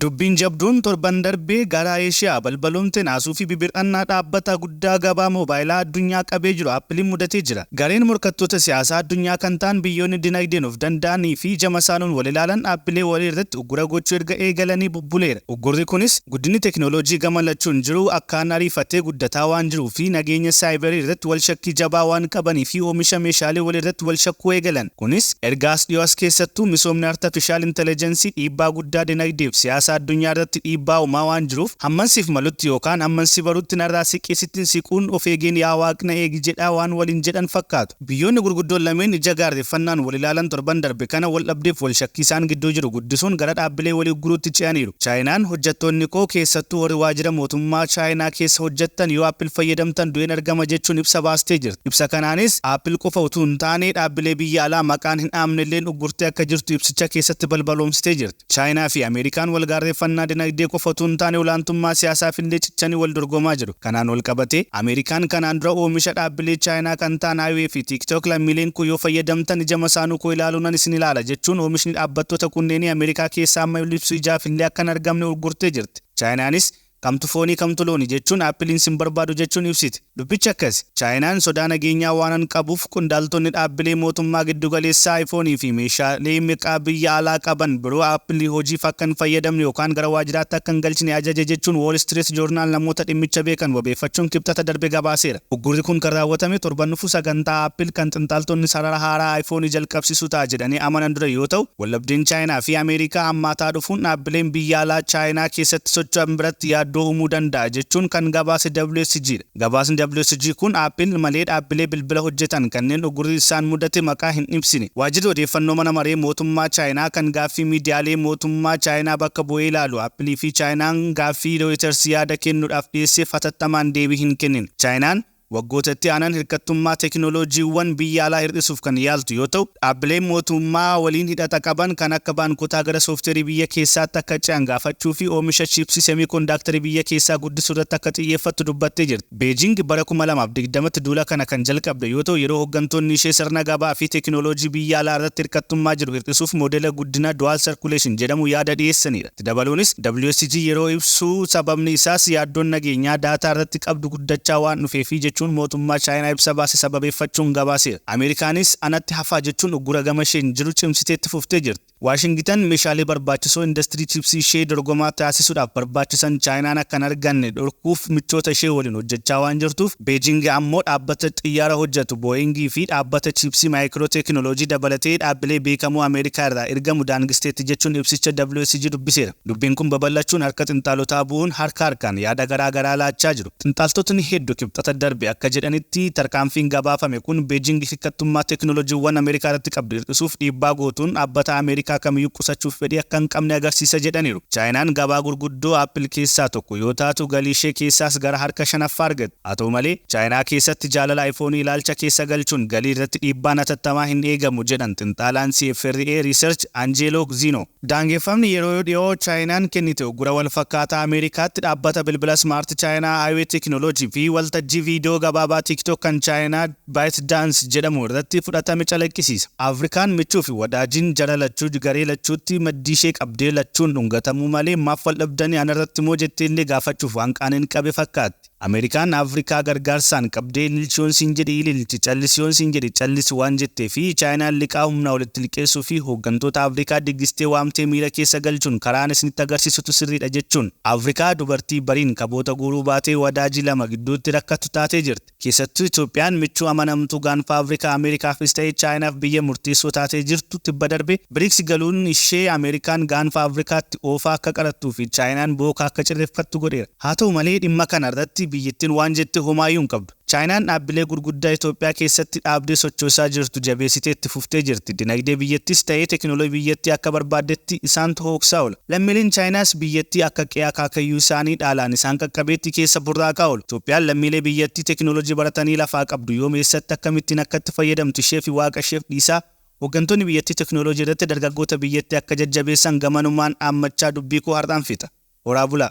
Dubbiin jabduun torban darbee gara Eeshiyaa balbaloomte naasuu fi bibir'annaa dhaabbata guddaa gabaa moobaayilaa addunyaa qabee jiru Appiliin mudatee jira. Gareen morkattoota siyaasaa addunyaa kan ta'an biyyoonni dinagdeen of danda'anii fi ija masaanuun wal ilaalan dhaabbilee walii irratti uggura gochuu erga eegalanii bubbuleera. Uggurri kunis guddinni teekinooloojii gama lachuun jiru akkaan ariifatee guddataa waan jiruu fi nageenya saayibarii irratti wal shakkii jabaa waan qabanii fi oomisha meeshaalee walii irratti wal shakkuu eegalan. Kunis erga as dhiyoo as keessattuu misoomni artificial intelligence dhiibbaa guddaa dinagdeef siyaasa addunyaa irratti dhiibbaa uumaa waan jiruuf, hammansiif malutti yookaan hammansi barutti narraa siqee sittiin siquun of eegeen yaa waaqna eegi jedhaa waan waliin jedhan fakkaatu. Biyyoonni gurguddoon lameen ija gaarreeffannaan wal ilaalan torban darbe kana wal dhabdeef wal shakkii isaan gidduu jiru guddisuun gara dhaabbilee walii ugguruutti ce'aniiru. Chaayinaan hojjettoonni koo, keessattuu warri waajjira mootummaa Chaayinaa keessa hojjettan, yoo Apple fayyadamtan du'een argama jechuun ibsa baastee jirti. Ibsa kanaanis Apple qofa utuu hin taane dhaabbilee biyya alaa maqaan hin dhaamne illeen uggurtee akka jirtu ibsicha keessatti balbaloomsitee jirti. Chaayinaa fi Ameerikaan wal gaarreeffannaa dinagdee qofa utuu hin taane olaantummaa siyaasaaf illee cichanii wal dorgomaa jiru. Kanaan wal qabatee Ameerikaan kanaan dura oomisha dhaabbilee Chaayinaa kan ta'an Huawei fi TikTok lammiileen koo yoo fayyadamtan ija masaanuu koo ilaaluunan isin ilaala jechuun oomishni dhaabbattoota kunneenii Ameerikaa keessaa amma ibsu ijaaf illee akka hin argamne uggurtee jirti. Chaayinaanis kamtu foonii kamtu looni jechuun Appiliin sin barbaadu jechuun ibsiti. Dubbichi akkasi. Chaayinaan sodaa nageenyaa waanan qabuuf qondaaltonni dhaabbilee mootummaa giddugaleessaa iPhone fi meeshaalee meeqaa biyya alaa qaban biroo Appilii hojiif akka hin fayyadamne yookaan gara waajjiraatti akka hin galchine ajaje jechuun Wall Street Journal namoota dhimmicha beekan wabeeffachuun Kibxata darbe gabaaseera. Uggurri kun kan raawwatame torban dhufu sagantaa Apple kan xinxaaltonni sarara haaraa iPhone jalqabsiisu ta'a jedhanii amanan dura yoo ta'u, waldhabdeen Chaayinaa fi Ameerikaa hammaataa dhufuun dhaabbileen biyya alaa Chaayinaa keessatti socho'an biratti yaaddoo uumuu danda'a jechuun kan gabaase WSG dha. Gabaasni WSG kun Apple malee dhaabbilee bilbila hojjetan kanneen uggurri isaan mudate maqaa hin ibsine. Waajjirri odeeffannoo mana maree mootummaa Chaayinaa kan gaaffii miidiyaalee mootummaa Chaayinaa bakka bu'ee ilaalu Appilii fi Chaayinaan gaaffii Reuters yaada kennuudhaaf dhiyeesseef hatattamaan deebii hin kennin. Chaayinaan waggoota itti aanan hirkattummaa teekinooloojiiwwan biyya alaa hir'isuuf kan yaaltu yoo ta'u, dhaabbileen mootummaa waliin hidhata qaban kan akka baankotaa gara soofteerii biyya keessaatti akka ce'an gaafachuu fi oomisha chiipsii semiconductorii biyya keessaa guddisuu irratti akka xiyyeeffattu dubbattee jirti. Beejing bara 2020tti duula kana kan jalqabde yoo ta'u, yeroo hooggantoonni ishee sirna gabaa fi teekinooloojii biyya alaa irratti hirkattummaa jiru hir'isuuf moodela guddina dual circulation jedhamu yaada dhiyeessanidha. Dabaluunis WSG yeroo ibsu, sababni isaas yaaddoon nageenyaa daataa irratti qabdu guddachaa waan dhufeefi jechuun mootummaa Chaayinaa ibsa baase sababeeffachuun gabaaseera. Ameerikaanis anatti hafaa jechuun uggura gama isheen jiru cimsitee itti fuftee jirti. Waashingitan meeshaalee barbaachisoo industirii chiipsii ishee dorgomaa taasisuudhaaf barbaachisan Chaayinaan akka hin arganne dhorkuuf michoota ishee waliin hojjechaa waan jirtuuf, Beejing ammoo dhaabbata xiyyaara hojjetu Booyingii fi dhaabbata chiipsii maayikiroo teekinooloojii dabalatee dhaabbilee beekamoo Ameerikaa irraa ergamu daangisteetti jechuun ibsicha WSG dubbiseera. Dubbiin kun babal'achuun harka xinxaalotaa bu'uun harka harkaan yaada garaa garaa laachaa jiru. Xinxaaltotni hedduu Kibxata darbe akka jedhanitti, tarkaanfiin gabaafame kun Beejing hirkattummaa teekinooloojiiwwan Ameerikaa irratti qabdu hir'isuuf dhiibbaa gootuun dhaabbata Ameerikaa kamiyyuu qusachuuf fedhii akka hin qabne agarsiisa jedhaniiru. Chaayinaan gabaa gurguddoo Apple keessaa tokko yoo taatu, galii ishee keessaas gara harka shanaffaa argatti. Haa ta'u malee, Chaayinaa keessatti jaalala iPhone ilaalcha keessa galchuun galii irratti dhiibbaan hatattamaa hin eegamu jedhan xinxaalaan CFRA Research Angelo Zino. Daangeffamni yeroo dhiyoo Chaayinaan kennite uggura wal fakkaataa Ameerikaatti dhaabbata bilbila smart Chaayinaa Huawei Technology fi waltajjii viidiyoo gabaabaa TikTok kan Chaayinaa ByteDance jedhamu irratti fudhatame calaqqisiisa. Afrikaan michuu fi wadaajiin jara lachuu garee lachuutti maddii ishee qabdee lachuun dhungatamuu malee maaf wal dhabdanii anarratti moo jettee illee gaafachuuf waan qaaniin qabe fakkaatti. Ameerikaan Afrikaa gargaarsaan qabdee ililchiyoon siin jedhi ililchi, callisiyoon siin jedhi callisi waan jettee fi Chaayinaan liqaa humnaa walitti liqeessuu fi hooggantoota Afrikaa diggistee waamtee miira keessa galchuun karaan isinitti agarsiisutu sirriidha jechuun Afrikaa dubartii bariin kaboota guuruu baatee wadaajii lama gidduutti rakkattu taatee jirti. Keessattuu Itoophiyaan michuu amanamtuu gaanfa Afrikaa Ameerikaafis ta'e Chaayinaaf biyya murteessoo taatee jirtu, tibba darbe BRICS galuun ishee Ameerikaan gaanfa Afrikaatti oofaa akka qarattuu fi Chaayinaan booka akka cirreeffattu godheera. Haa ta'u malee, dhimma kana irratti biyyattiin waan jette homaayyuu hin qabdu. Chaayinaan dhaabbilee gurguddaa Itoophiyaa keessatti dhaabdee sochoosaa jirtu jabeessitee itti fuftee jirti. Dinagdee biyyattiis ta'ee teekinooloojii biyyattii akka barbaaddetti isaantu hooksaa oola. Lammiileen Chaayinaas biyyattii akka qe'ee akaakayyuu isaanii dhaalaan isaan qaqqabeetti keessa burraaqaa oolu. Itoophiyaan lammiilee biyyattii teekinooloojii baratanii lafaa qabdu yoom, eessatti, akkamittiin akka itti fayyadamtu ishee fi waaqa isheef dhiisaa, hooggantoonni biyyattii teekinooloojii irratti dargaggoota biyyattii akka jajjabeessan gamanumaan dhaammachaa dubbii koo har'aan fixa. Horaa bulaa.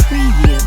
Preview.